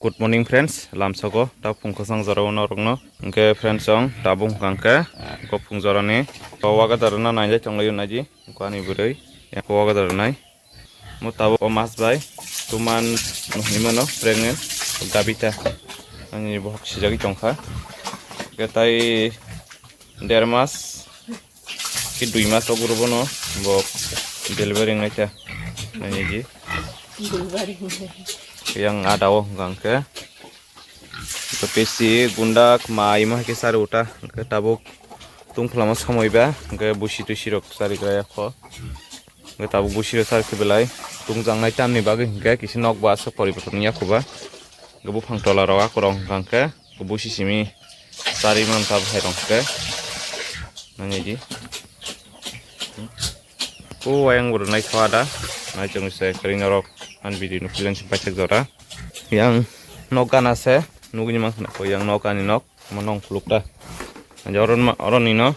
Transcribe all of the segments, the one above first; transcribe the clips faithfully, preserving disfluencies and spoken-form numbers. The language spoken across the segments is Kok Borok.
Good morning friends, lamsogo ta phung khosang jora uno rokno. Hwnkhe friends, chwng tabuk hwnkha hwnkhe ko phung jorani ko waga darana nailai tonglaio naidi ko ani bwrwi ko waga daranai. Mo tabuk o mas bai tuman hinmano pregnant gabita ani bohok sijagwi tongkha. Hwnkhe tai der mas ki dui mas o guru bono bo delivery wngnai ta naidi. Delivery wngnai. Yang ada o hwnkha hwnkhe. Hwnkhe pesi gunda mai ma khe sari uta hwnkhe tabuk tungphla ma somoi ba hwnkhe busi tusi rok sari gra ya kho. Hwnkhe tabuk busi rok sari khe belai tungjaknai tamni bagwi hwnkhe kisa nok ba aswk poriborton ya kho ba. Hwnkhe buphang tola rok akorok hwnkha hwnkhe busi simi sari man tabuk hai rok hwnkhe nangya di. Ko ayang bwrwi naithoa da. Naichomwi se kwrwi norok ani video no freelance paithak jora. Yang nok gana se nugwi mankha ko yang nok ani nok mo nong khuluk ta. Oro ma, oro ni no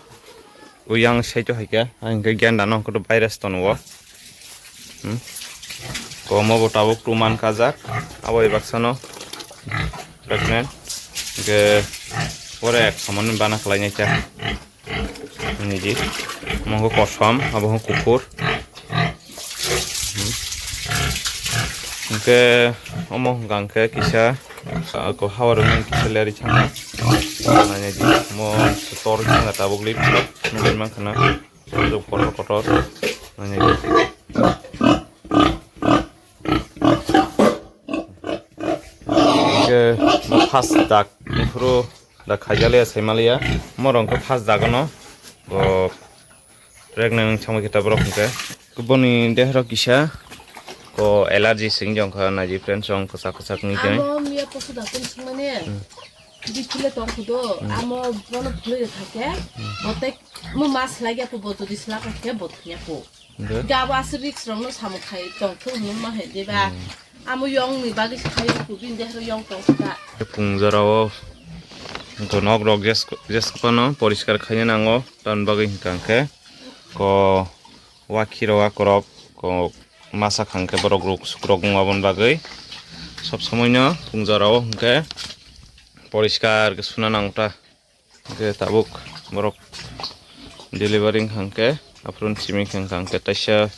ko yang saito hai khe ang khe genda no ko virus tono o. Hmm. Ko mo bo tabuk tu man kajak abo ibak sano pregnant ke ore ek samani bana khlai nai cha. Niji. Omo hwnkhe kosom, abo hwnkhe kuphur. Hmm. Hwnkhe omo hwnkha hwnkhe kisa, ah, ko hawa rwngmani kisa leri chana. Nai di, omo tor chana tabuk lik nugwi mankha na. Kotor kotor. Nai di. Hwnkhe first dak, phuru Da khaijaliya saimalia, morong khe first dagono, bo pregnant wng thangma khe ta borok hwnkhe. Boni dehro kisa ko allergy sing jong kha naji friends, chwng kwchak kwchak wngwi tong. Amo miya posu da kun sungmane. Hmm. Di chile tong kudo, hmm, amo bono phulwi thake, hmm, botek mo mas lagi apo bo jodi slaka khe bo thnya po. Hwnkhe? Gabo aswk risk rokno samung khai tongthok hinwi ma hai diba? Hmm. Amo yong ni bagwi se khai ku bini dehro yong tong kha. Phung jorao hwnkhe nok rok jes-, jes phano poriskar khaina nango, tamni bagwi hwnkha hwnkhe ko wakhi rok akorok ko masa khangkhe borok rok sukrok wng aboni bagwi sob somoi no phung jorao hwnkhe poriskar khe suna nango ta. Hwnkhe tabuk borok delivery wngkha hwnkhe, aphuru simi wngkha hwnkhe taisa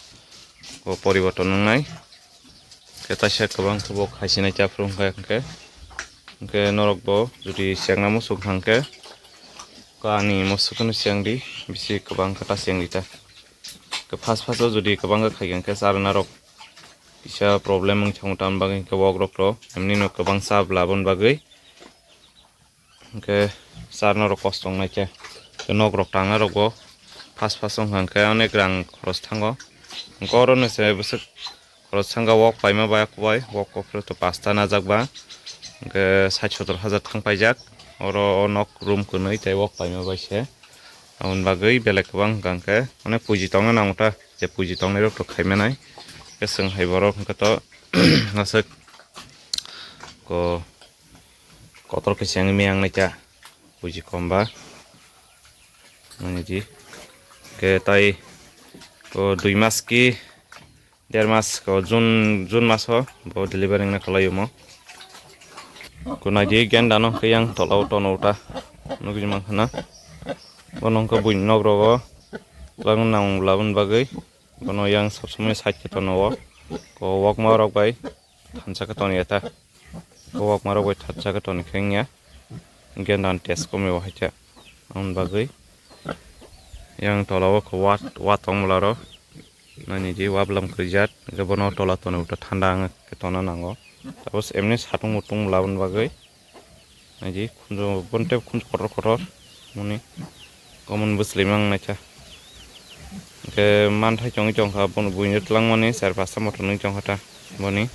bo poriborton wngnai. Hwnkhe taisa kwbang khe bo khaisinai ta aphuru wngkha hwnkhe. Hwnkhe norok bo jodi chengna muchung kha hwnkhe, ko ani muchung kheno chengdi, bisi kwbang khe ta chengdi ta. Hwnkhe first first o jodi kwbang khe khaikha hwnkhe charwna rok kisa problem wng thangma tamni bagwi hwnkhe wok rok to emni no kwbang cha bla aboni bagwi. Hwnkhe charwna rok kosto wngnai khe, tei nok rok tangna rok bo first first wngkha hwnkhe onek rang khoros thango. Hwnkhe oro no se bwswk khoros thangkha wok paima bai, wok kok phuru to pasta najak ba, hwnkhe sait sotor hajar thang paijak. Oro o nok room kwnwi tei wok paima bai se. Aboni bagwi belai kwbang hwnkha hwnkhe onek puji tongna nango ta, je puji tongnai rok to khaimanai. Khe chwng hai borok hwnkhe to aswk ko kotor khe chengwi miyang naikha, buji kom ba. Nini di. Khe tai o dui mas ki der mas ko June, June maso bo delivery wngna khlai omo. Ko nai di genda no khe yang tola o tono uta. Nugwi mankha na. Bono wngkha buini nok rogo. Twlang nang laboni bagwi. Bono yang sob somoi side khe tono o. Ko wokma rok bai thansa khe toni eta. Ko wokma rok bai thansa khe toni khe wngya. Hwnkhe nan test komwi o haikhe. Aboni bagwi yang tola o khe wa, wa tong bwla rok. Nani di wa bwlam kwrwi jat. Hwnkhe bono tola toni uta thanda wngkhe tona nango. Tapos emni satung mutung bwla aboni bagwi. Naidi khunju, bontei khunju kotor kotor moni common bwswlwi mang naikha. Hwnkhe manthai chongwi tongkha, bono buino twlangmani char pasta motom nwi tongkha ta boni.